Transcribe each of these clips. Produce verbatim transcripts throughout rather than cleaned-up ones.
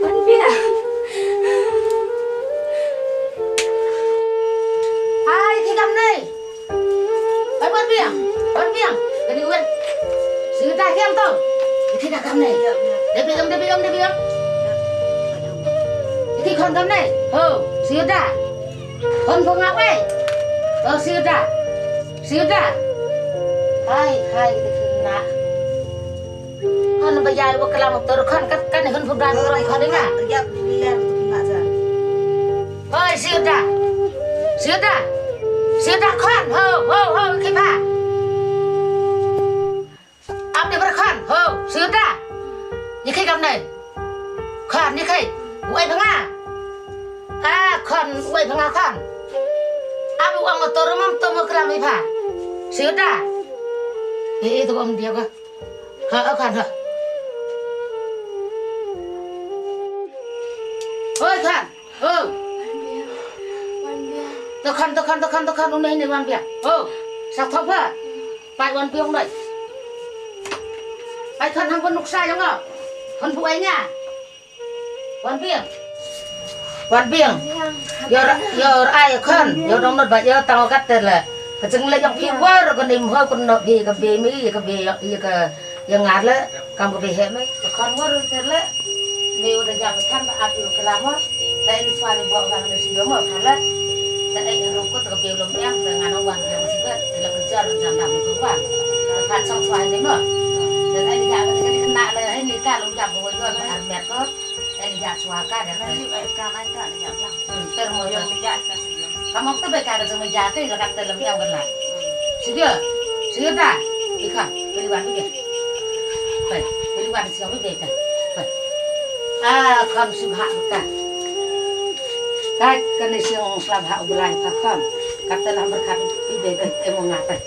Wan biang. Hai, ki kam nei. Hai, wan biang. Wan biang. Kani wan. Sita kiam tong. Ki kam nei. Dei biang, dei biang, dei biang. Ki khon kam nei. Ho, sita. Khon pho nga wei. Ho, sita. Sita. Hai, hai, ki na. Khon ba ïa wa klam tur khon kat kan hun phu dan roi khon nga. Oi, siuda. Siuda. Siuda khon. Ho, ho, ho, ki ba. Ap de ber khon. Ho, siuda. Ni kai kam nai. Khon ni kai. Wai ba nga. Ah, khon, wai ba nga khon. Ap wa nga tur mam tu mo klam i ba. Siuda. Eh, eh, tu bom dia ka. Ha, ha, khan, ha. Oi, khan. Oh. To khan, to khan, to khan, to khan, une ne wan biang. Oh, sa thop ha. Pai wan biang dai. Pai khan ham pun nuksa jong nga. Khan bu ai nya. Wan biang. Wan biang. Yor, yor ai khon, yor dong not ba yor tang kat te le. Ka jing le jong phi war ko nim ho ko no phi ka be mi ka be yor ka yang ngar le kam ka be he mi. Ka khon war te le. Mi u da jam than ba ap yu ka la mo. Ta ini swa ni bo ka ne si yo mo ka le. Ta ai ro ko ta ka be lom yang ta ngan wan biang si bet. La ka jar jam dam ko wan. Ta phat song swa ni mo. Ta ai ni ka ka na le ai ni ka lom jam ko wan ar met ko. Elijah chwa ka dang. Elijah ai ka ai ka Elijah blang. Hmm, ter mo. Elijah ai ka. Kamok tu bai ka da jong Elijah ka ila ka ter lem yang berla. Sida. Sida. Ikha. Beli wan tu ke. Bai. Beli wan siang tu bai ka. Bai. Ah, kam sibha ka. Kai kani siang sla bha u belai ka kam. Ka ter lam berkat tu bai ka emo ngatai.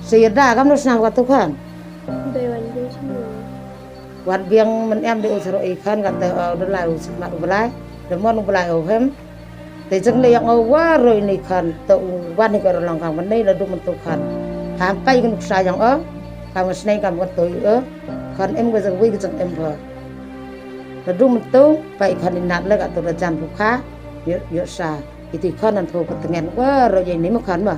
Sida kam no snam ka tu khan. Dei wan biang sini. Wan biang men em de u sero i khan ka te u de lai u sikmat u belai. De mon u belai u hem. Te jeng le yak ngo wa roi ni khan te u wan ni ka rong kang men nei la du men tu khan. Kam pai ka nuksa jong o. Kam snei kam ka tu o. Khan em ka jeng wi ka jeng em ka. La du men tu pai khan ni nat le ka tu la jan bu kha. Yo yo sa. Iti khon an tho ka tngen wa ro ye ni ma khon ma.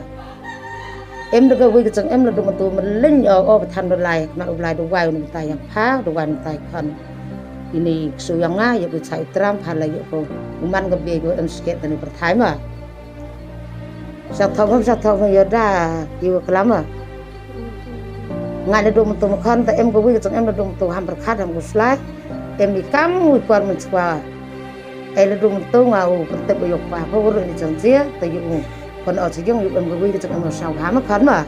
Em da ka wi ka chang em la du ma tu ma ling o o ba than da lai ma u lai da wai u ni ta yang pha da wai ni ta khon. Ini ksu yang nga ye ku chai tram pha la ye ko. U man ka be ko em sket ni pyrthai ma. Sa thong em sa thong yo da ki wa klam ma. Nga la du ma tu ma khon ta em ka wi ka chang em la du ma tu ham pyrkhat ham ku slai. Em i kam wi por men chwa. Ai la dung tu nga u kan tep yok pa ko ru ni chang chia ta yu u. Kon o chi yong yu em ko wi ka chang em sa ha ma khan ma.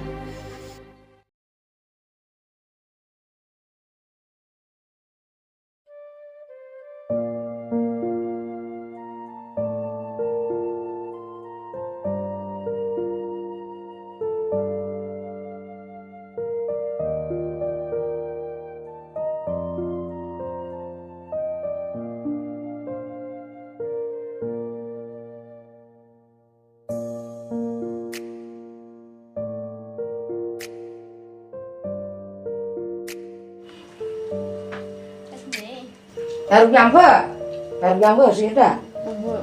Tar yang ba. Tar yang ba sida. Mhm.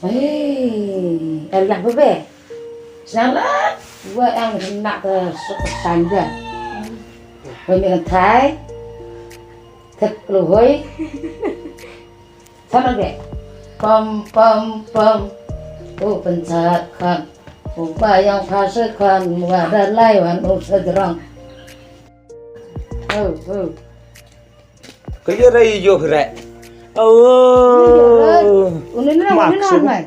Hei, tar yang ba be. Sala, wa ang na ta suk sanja. Wa mi thai. Thik luhoi. Sama ge. Pam pam pam. U penchat khan. U bayang phase khan. Wa da lai wan u sejrong. Oh, oh. Ka ïa rai ïoh re. Oh. Uni na, uni na mai.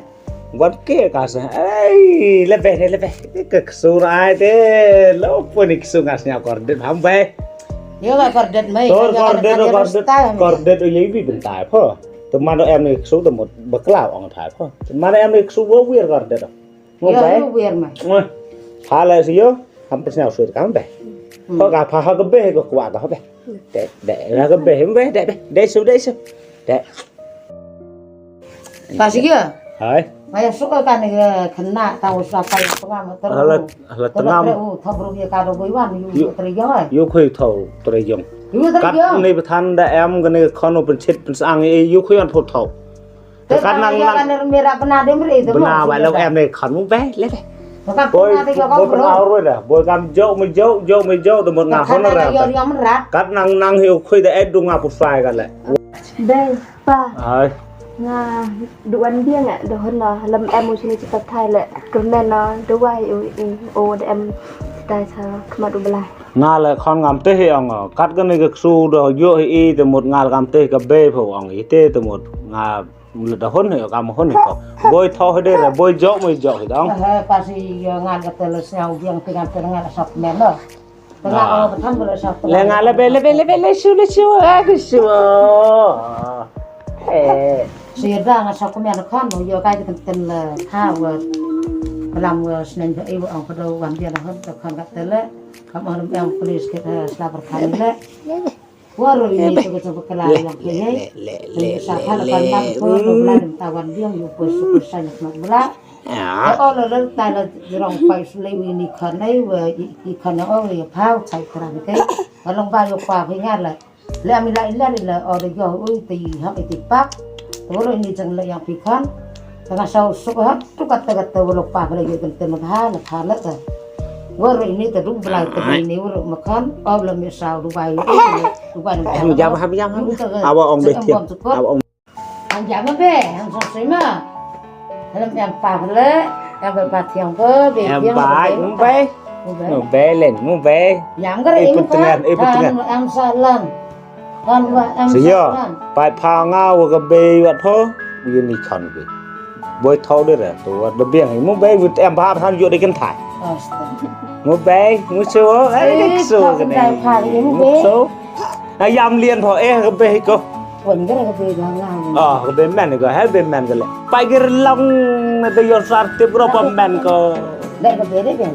Wan ke ka sa. Ai, lebe ne lebe. Ka ksur ai de. Lo pun ni ksur ngas nya kordet ham be. Yo ka kordet mai. Tor kordet, kordet. Kordet o ye bi bentai pho. Te mano em ni ksur te mut bakla ong thai pho. Te mano em ni ksur bo wir kordet. Yo, wir mai. Pha le si yo. Ham pes nyau sui kam be. Ko ka pha ha ka be ko kwa ka be. De, de, ha ka be, be, de, de, de, su, de, su. De. Ka si ya? Hai. Maya suka kan ya kena tahu siapa yang tengah motor. Hala, hala tengah. U thab ru ya ka do goi wan yu yu triyong. Yu khui thau triyong. Yu triyong. Kat ni pathan da em kene kono penchit pensang e yu khui an thau thau. Te kan nang nang mera bena dem re. Bena wa lo em ne khan mu be le be. Boy, boy pun au roi da. Boy kam jok me jok, jok me jok, te mut nga hon ra. Kat nang nang hiu khui da et du nga pu fai ka le. Be pa. Ai. Nga du wan biang eh, da hon la lam em u sini cepat thai le. Kermen na da wai u i o da em tai sa kemat u belai. Nga le khon ngam te hi ong. Kat kane ka ksu da yo hi i te mut nga le kam te ka be pho ong i te te mut nga le da hon hi ka mo hon hi ko. Boy tho hi de re, boy jok mo jok hi dong. He pasi yo ngan ka te le sñiaw biang te ngan te ngan sok men lo. Tengah o ka tham ko le sok. Le nga le be le be le be le shu le shu a ke shu. Eh. Si da nga sok men khon yo kai te ten le tha wa. Pelam wa snen ba i wa ong ko do wan dia la hon te khon ka te le. Kam on em police ke te sla per khon le. Waru ini tu betul bekala yang kaya. Sa kala kan mak ko no bla dem tawan biang yu ko su ko sa nyak mak bla. Ya o lo lo ta la jrong pai sule wi ni khan nai wa i khan o wi pau pai kran ke. Ka long ba yu pa wi ngar la. Le ami la ila ila o de yo u ti hak iti pak. Waru ini jeng le yang pi khan. Tengah sau suk ha tu kata kata wala pa bala ye kan tema ha la pha la ta. Wara ini ta du bala ta ini wara makan au la me sau du bai. Du bai. Ham jam ham jam. Awa ong be tiap. Awa ong. Ham jam be ham so sima. Ham yang pa le yang be pa tiang be be tiang. Em bai mu bai. Mu bai len mu bai. Yang kare ini pa. Em salam. Siyo, pai pha nga wa ka bei wat pho, yin ni khan bi. Boi thau de re, tu wat de biang, mu bei wit em pha than yo de ken thai. Mu bei, mu so, ai de so ke ne. Mu so. Na yam lien pho eh ka bei ko. Ah, ka bei men ko, hai bei men ko le. Pai gir long na de yo sar tip ro pa men ko. De ka bei de biang.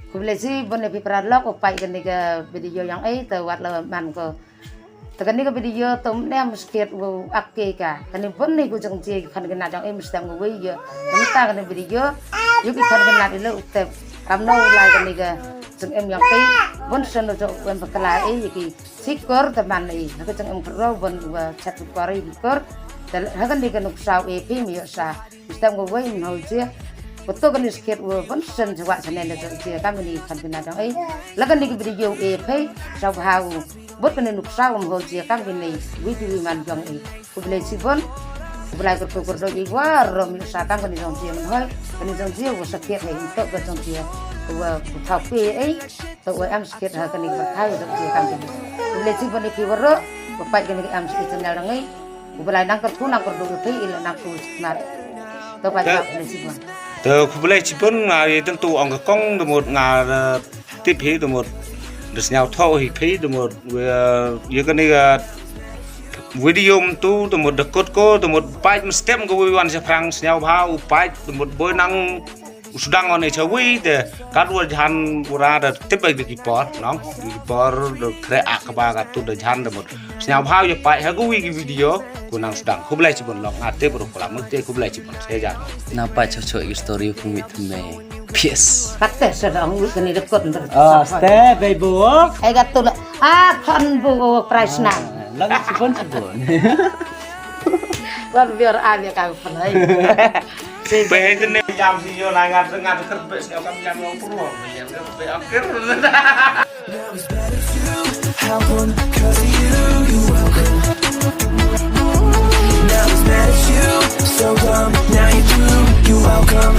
Khublei shibun ïa phi para lok u peit kane ka video jong i te wat la man ko. Te kane ka video te ym em sket u ak ke ka. Kane bun ne ku jong ji khan kane jong i mesti ngui ïa. Kane ta kane video ïa ki khan kane ïa u tep. Kam no lai kane ka jong em jong i bun shen u jong em bakla i ïa ki sikor te man i. Ka jong em kro bun u chat kor i kor. Te ha kane ka nuksa u e phi mi ïa sa. Stem ko wei mnhol jia. Ko to kani skit wo bon sen jwa sene ne jong jia kam ni khan kina jong ei. La kani ki video e phei sa bha u. Bot kani nuksa wo mnhol jia kam kini wi ti wi man jong ei. Khublei shibun. Khublei kurtu kurdo i wa rom sa kam kani jong jia mnhol. Kani jong jia wo sakit hei to ka jong jia. Wo thau pe ei. To wo am sakit ha kani ka thai jong jia kam kini. Khublei shibun i ki waro. Ko pai kani am sakit channel jong ei. U Blai nang kyrkhu nang kyrduh ïa phi ïa la nang tu sngewtynnat. To ka jap ne sibun. To khublei shibun nga ïa tang tu ong ka kong da mut nga, eh, tip hi te mut da sniaw thoh hi phi te mut, ïa kane ka video mynta te mut da kut ko te mut pait mynstep ka wi wan shaphrang sniaw bha u pait te mut boi nang u sdang on i chawi te kat wa jhan u ra da tip ai ki por nong ki por da kre ak ba ka tu da jhan te mut sniaw bha u ya pait ha ka wi ki video ku nang sdang khublei chibun lok nga tip ru klam te khublei chibun se jan. Na pa cho cho i story pu mit me. Peace. Katte sa dang wi kani dekot ntar. Oh, step, baby. Ai gat tu la. Ah, khon bu price na. Lang sibon sibon. Wan biar abi ka pun ai. Pe hei tene jam si yo na ngat ngat ker pe si kam jam yo puru. Jam ker pe akhir. Now it's better if you help 'em, 'cause of you, you're welcome. Now it's better if you, so dumb, now you do, you're welcome.